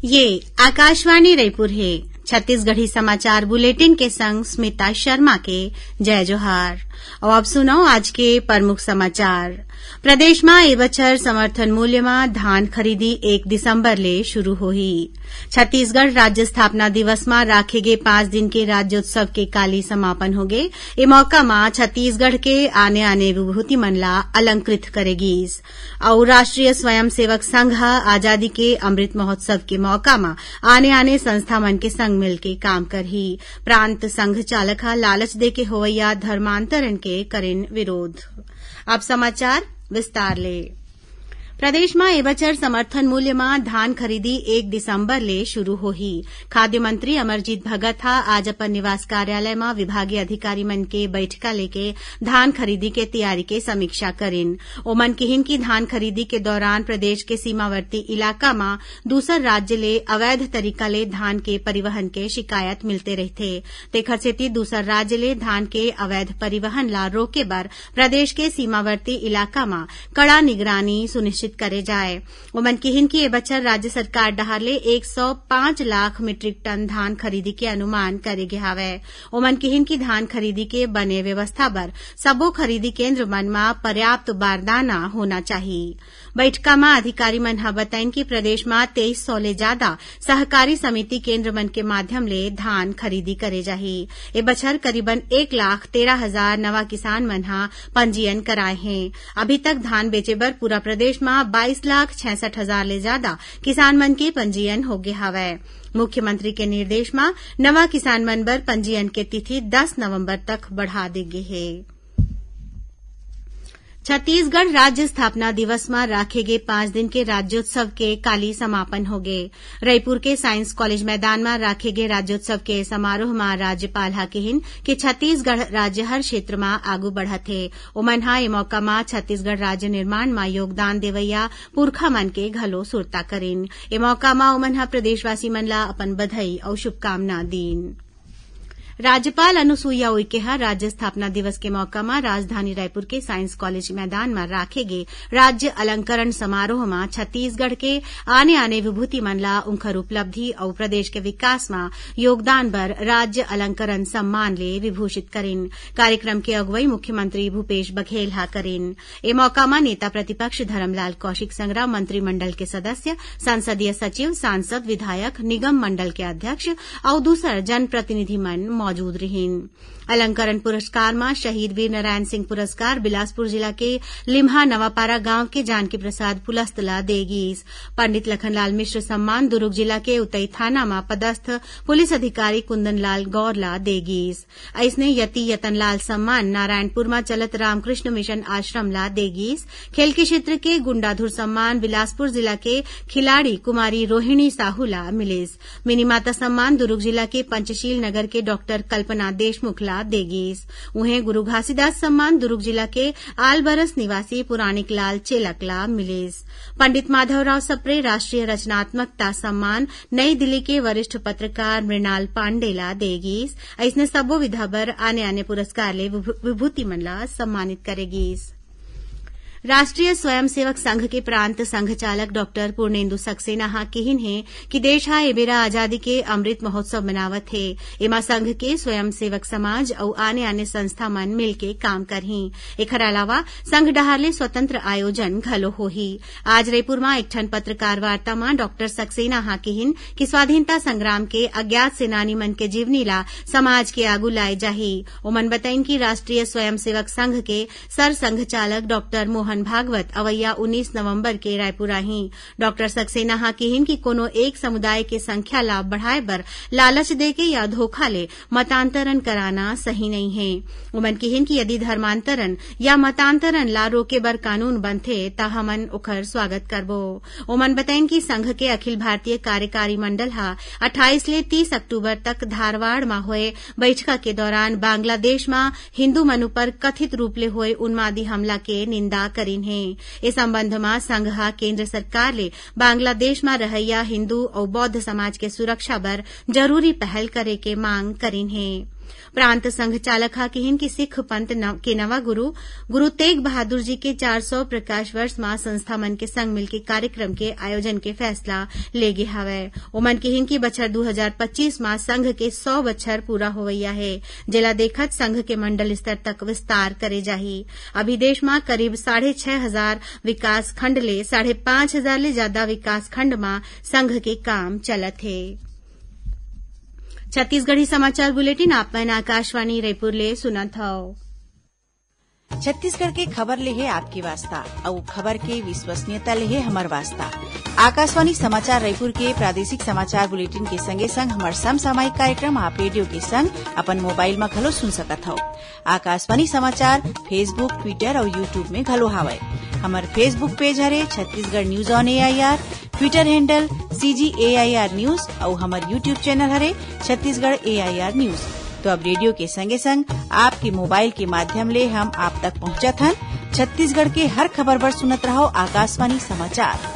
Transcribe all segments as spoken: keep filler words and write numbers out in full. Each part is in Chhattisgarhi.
ये आकाशवाणी रायपुर हे। छत्तीसगढ़ी समाचार बुलेटिन के संग स्मिता शर्मा के जय जोहार। अउ अब सुनव आज के प्रमुख समाचार। प्रदेश म ए बछर समर्थन मूल्य म धान खरीदी एक दिसंबर ले शुरू होही। छत्तीसगढ़ राज्य स्थापना दिवस म राखे गे पांच दिन के राज्योत्सव के काली समापन होगे। ए मौका म छत्तीसगढ़ के आने-आने विभूति मन ला अलंकृत करे गीस। अउ राष्ट्रीय स्वयंसेवक संघ ह आजादी के अमृत महोत्सव के मौका म आने-आने संस्था मन के संग मिलके काम करही। प्रांत संघ चालक ह लालच देके होवइया धर्मांतरण के करिन विरोध। अब समाचार विस्तार ले। प्रदेश म ए बछर समर्थन मूल्य म धान खरीदी एक दिसंबर ले शुरू होही। खाद्य मंत्री अमरजीत भगत ह आज अपन निवास कार्यालय म विभागीय अधिकारी मन के बैठका लेके धान खरीदी के तैयारी के समीक्षा करिन। ओमन किहिन कि धान खरीदी के दौरान प्रदेश के सीमावर्ती इलाका म दूसर राज्य ले अवैध तरीका ले धान के परिवहन के शिकायत मिलते रहिथे, तेखर सेती दूसर राज्य ले धान के अवैध परिवहन ला रोके बर प्रदेश के सीमावर्ती इलाका म कड़ा निगरानी सुनिश्चित करे जाए। ओमन किहिन कि ए बछर राज्य सरकार डहार ले एक सौ पांच लाख मीट्रिक टन धान खरीदी के अनुमान करे गे हावय। ओमन किहिन कि धान खरीदी के बने व्यवस्था बर सबो खरीदी केंद्र मन म पर्याप्त बारदाना होना चाही। बैठका म अधिकारी मन ह बताइन कि प्रदेश म तेईस सौ ले जादा सहकारी समिति केंद्र मन के माध्यम ले धान खरीदी करे जाही। ए बछर करीबन एक लाख तेरह हजार नवा किसान मन ह पंजीयन कराए हें। अभी तक धान बेचे बर पूरा प्रदेश म बाईस लाख छियासठ हजार ले जादा किसान मन के पंजीयन होगे हवय। मुख्यमंत्री के निर्देश म नवा किसान मन बर पंजीयन के तिथि दस नवंबर तक बढ़ा दे गे हे। छत्तीसगढ़ राज्य स्थापना दिवस म राखे गे पांच दिन के राज्योत्सव के काली समापन होगे। रईपुर के साइंस कॉलेज मैदान म राखे गे राज्योत्सव के समारोह म राज्यपाल ह किहिन कि छत्तीसगढ़ राज्य हर क्षेत्र म आगू बढ़त हे। ओमन ह ए मौका म छत्तीसगढ़ राज्य निर्माण म योगदान देवइया पुरखा मन के घलो सुरता करिन। ए मौका म ओमन ह प्रदेशवासी मन ला अपन बधई अउ शुभकामना दीन। राज्यपाल अनुसुईया उइके ह राज्य स्थापना दिवस के मौका म राजधानी रायपुर के साइंस कॉलेज मैदान म राखे गे राज्य अलंकरण समारोह म छत्तीसगढ़ के आने-आने विभूति मन ला उंखर उपलब्धि अउ प्रदेश के विकास म योगदान बर राज्य अलंकरण सम्मान ले विभूषित करिन। कार्यक्रम के अगुवई मुख्यमंत्री भूपेश बघेल ह करिन। ए मौका म नेता प्रतिपक्ष धरमलाल कौशिक संघरा मंत्रिमंडल के सदस्य, संसदीय सचिव, सांसद, विधायक, निगम मंडल के अध्यक्ष अउ दूसर जनप्रतिनिधि मन मौजूद रिहिन। अलंकरण पुरस्कार म शहीद वीर नारायण सिंह पुरस्कार बिलासपुर जिला के लिम्हा नवापारा गांव के जानकी प्रसाद पुलस्त ला दे गीस। पंडित लखनलाल मिश्र सम्मान दुर्ग जिला के उतई थाना म पदस्थ पुलिस अधिकारी कुंदन लाल गौर ला दे गीस। अइसने यति यतनलाल सम्मान नारायणपुर म चलत रामकृष्ण मिशन आश्रम ला दे गीस। खेल के क्षेत्र के गुंडाधुर सम्मान बिलासपुर जिला के खिलाड़ी कुमारी रोहिणी साहू ला मिलिस। मिनीमाता सम्मान दुर्ग जिला के पंचशील नगर के डॉक्टर कल्पना देशमुख ला दे गीस। उहें गुरु घासीदास सम्मान दुर्ग जिला के आलबरस निवासी पुराणिक लाल चेलक ला मिलिस। पंडित माधवराव सप्रे राष्ट्रीय रचनात्मकता सम्मान नई दिल्ली के वरिष्ठ पत्रकार मृणाल पांडे ला दे गीस। अइसने सब्बो विधा बर आने-आने पुरस्कार ले विभू-, विभूति मन ला सम्मानित करे गीस। राष्ट्रीय स्वयंसेवक संघ के प्रांत संघ चालक डॉक्टर पूर्णेंदु सक्सेना ह किहिन हे कि देश ह ए बेरा आजादी के अमृत महोत्सव मनावत हे। एमा संघ के स्वयंसेवक समाज अउ आने-आने संस्था मन मिलके काम करही। एखर अलावा संघ डहार ले स्वतंत्र आयोजन घलो होही। आज रईपुर म एक ठन पत्रकार वार्ता म डॉक्टर सक्सेना ह किहिन कि स्वाधीनता संग्राम के अज्ञात सेनानी मन के जीवनी ला समाज के आगू लाए जाही। ओमन बताइन कि राष्ट्रीय स्वयंसेवक संघ के सर संघ चालक डॉक्टर मोहन भागवत अवइया उन्नीस नवंबर के रायपुर आही। डॉक्टर सक्सेना ह किहिन कि कोनो एक समुदाय के संख्या ला बढ़ाए बर लालच देके या धोखा ले मतांतरण कराना सही नइ हे। ओमन किहिन कि यदि धर्मांतरण या मतांतरण ला रोके बर कानून बनथे, त हमन ओखर स्वागत करबो। ओमन बताइन कि संघ के अखिल भारतीय कार्यकारी मंडल ह अट्ठाईस ले तीस अक्टूबर तक धारवाड़ म होए बैठका के दौरान बांग्लादेश म हिंदू मन ऊपर कथित रूप ले होए उन्मादी हमला के निंदा करिन हे। ए संबंध म संघ ह केंद्र सरकार ले बांग्लादेश म रहइया हिंदू अउ बौद्ध समाज के सुरक्षा बर जरूरी पहल करे के मांग करिन हे। प्रांत संघ चालक ह किहिन कि सिख पंथ न-, के नवा गुरु, गुरु तेग बहादुर जी के चार सौ प्रकाश वर्ष म संस्था मन के संग मिलके कार्यक्रम के आयोजन के फैसला ले गे हवय। ओमन किहिन कि बछर दू हजार पच्चीस म संघ के सौ बछर पूरा होवइया हे, जेला देखत संघ के मंडल स्तर तक विस्तार करे जाही। अभी देश म करीब साढ़े छह हजार विकास खंड ले साढ़े पांच हजार ले जादा विकास खंड म संघ के काम चलत हे। छत्तीसगढ़ी समाचार बुलेटिन आप मन आकाशवाणी रायपुर ले सुनत हव। छत्तीसगढ़ के खबर ले हे आपके वास्ता, अउ खबर के विश्वसनीयता ले हे हमर वास्ता। आकाशवाणी समाचार रायपुर के प्रादेशिक समाचार बुलेटिन के संगे संग हमर समसामयिक कार्यक्रम आप रेडियो के संग अपन मोबाइल म घलो सुन सकत हव। आकाशवाणी समाचार Facebook, Twitter अउ YouTube में घलो हावय। हमर Facebook पेज हरे Chhattisgarh news on AIR, Twitter handle CG AIR news अउ हमर YouTube चैनल हरे छत्तीसगढ़ एआईआर न्यूज। तो अब रेडियो के संगे संग आपके मोबाइल के माध्यम ले हम आप तक पहुंचत हन। छत्तीसगढ़ के हर खबर बर सुनत रहव आकाशवाणी समाचार।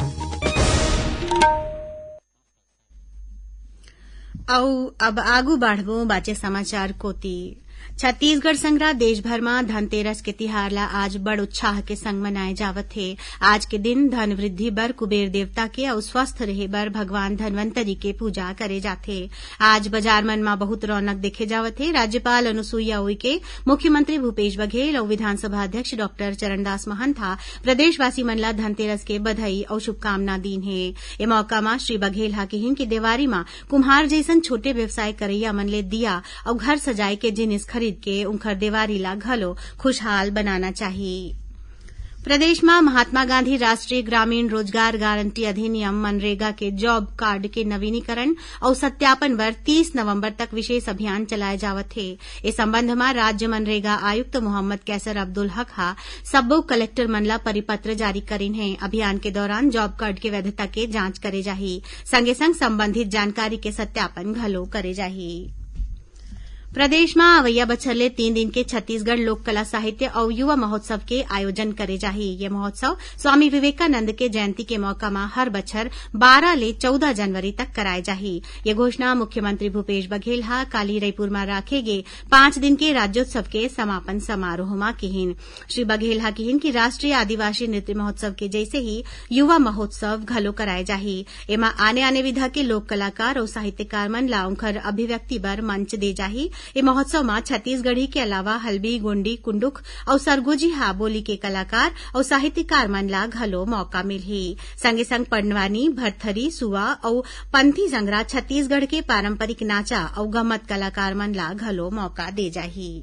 अउ अब आगू बढ़बो बाचे समाचार कोति। छत्तीसगढ़ संघरा देश भर म धनतेरस के तिहार ला आज बड़ उत्साह के संग मनाए जावत हे। आज के दिन धन वृद्धि बर कुबेर देवता के अउ स्वस्थ रहे बर भगवान धनवंतरी के पूजा करे जाथे। आज बाजार मन म बहुत रौनक देखे जावत हे। राज्यपाल अनुसुईया उइके, मुख्यमंत्री भूपेश बघेल अउ विधानसभा अध्यक्ष डॉक्टर चरणदास महंत ह प्रदेशवासी मन ला धनतेरस के बधाई अउ शुभकामना दीन हे। ए मौका म श्री बघेल ह किहिन कि देवारी म कुम्हार जइसन छोटे व्यवसाय करइया मन ले दिया अउ घर सजाए के जिनिस खरीद के उंखर देवारी ला घलो खुशहाल बनाना चाही। प्रदेश म महात्मा गांधी राष्ट्रीय ग्रामीण रोजगार गारंटी अधिनियम, मनरेगा, के जॉब कार्ड के नवीनीकरण अउ सत्यापन बर तीस नवंबर तक विशेष अभियान चलाए जावत हे। ए संबंध म राज्य मनरेगा आयुक्त मोहम्मद कैसर अब्दुल हक ह सब्बो कलेक्टर मन ला परिपत्र जारी करिन हे। अभियान के दौरान जॉब कार्ड के वैधता के जांच करे जाही। संगे संग संबंधित जानकारी के सत्यापन घलो करे जाही। प्रदेश म अवइया बछर ले तीन दिन के छत्तीसगढ़ लोक कला साहित्य अउ युवा महोत्सव के आयोजन करे जाही। ये महोत्सव स्वामी विवेकानंद के जयंती के मौका म हर बछर बारह ले चौदह जनवरी तक कराए जाही। ये घोषणा मुख्यमंत्री भूपेश बघेल ह काली रईपुर म राखे गे पांच दिन के राज्योत्सव के समापन समारोह म किहिन। श्री बघेल ह किहिन कि राष्ट्रीय आदिवासी नृत्य महोत्सव के जैसे ही युवा महोत्सव घलो कराए जाही। एमा आने-आने विधा के लोक कलाकार अउ साहित्यकार मन ला उंखर अभिव्यक्ति बर मंच दे जाही। ए महोत्सव म छत्तीसगढ़ी के अलावा हल्बी, गोंडी, कुंडुख अउ सरगोजिहा बोली के कलाकार अउ साहित्यकार मन ला घलो मौका मिलही। संगे संग पंडवानी, भरथरी, सुआ अउ पंथी जंगरा छत्तीसगढ़ के पारंपरिक नाचा अउ गम्मत कलाकार मन ला घलो मौका दे जाही।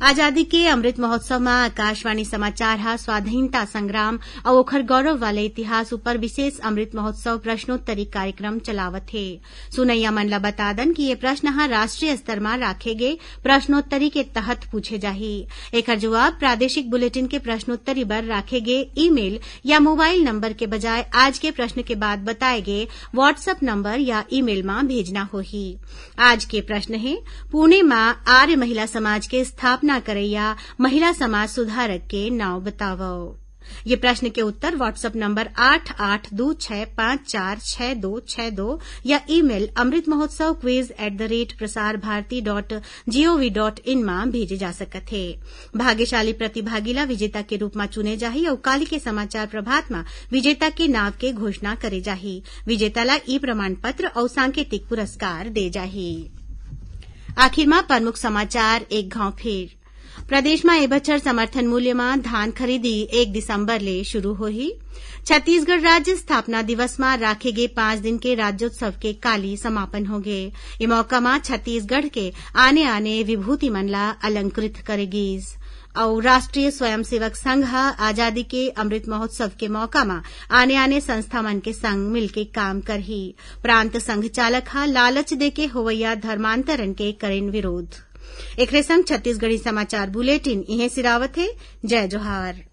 आजादी के अमृत महोत्सव म आकाशवाणी समाचार ह स्वाधीनता संग्राम अउ ओखर गौरव वाले इतिहास ऊपर विशेष अमृत महोत्सव प्रश्नोत्तरी कार्यक्रम चलावत हे। सुनइया मन ल बता दन कि ये प्रश्न ह राष्ट्रीय स्तर म राखे गे प्रश्नोत्तरी के तहत पूछे जाही। एखर जवाब प्रादेशिक बुलेटिन के प्रश्नोत्तरी बर राखे गे ईमेल या मोबाइल नंबर के बजाय आज के प्रश्न के बाद बताए गे WhatsApp नंबर या ईमेल म भेजना होही। आज के प्रश्न हे, पुणे म आर्य महिला समाज के स्थापना करइया महिला समाज सुधारक के नांव बतावव। ये प्रश्न के उत्तर WhatsApp नंबर आठ आठ दू छह पांच चार छह दो छह दो या email amritmahotsav quiz at the rate prasarbarati dot gov dot in म भेजे जा सकत हे। भाग्यशाली प्रतिभागी ला विजेता के रूप म चुने जाही अउ काली के समाचार प्रभात म विजेता के नांव के घोषणा करे जाही। विजेता ला ई प्रमाण पत्र अउ सांकेतिक पुरस्कार दे जाही। आखिर म प्रमुख समाचार एक घांव फेर। प्रदेश म ए बछर समर्थन मूल्य म धान खरीदी एक दिसंबर ले शुरू होही। छत्तीसगढ़ राज्य स्थापना दिवस म राखे गे पांच दिन के राज्योत्सव के काली समापन होगे। ए मौका म छत्तीसगढ़ के आने-आने विभूति मन ला अलंकृत करे गीस। अउ राष्ट्रीय स्वयंसेवक संघ ह आजादी के अमृत महोत्सव के मौका म आने-आने संस्था मन के संग मिलके काम करही। प्रांत संघ चालक ह लालच देके होवइया धर्मांतरण के करेन विरोध। एकरे संग छत्तीसगढ़ी समाचार बुलेटिन इहें सिरावत हे। जय जोहार।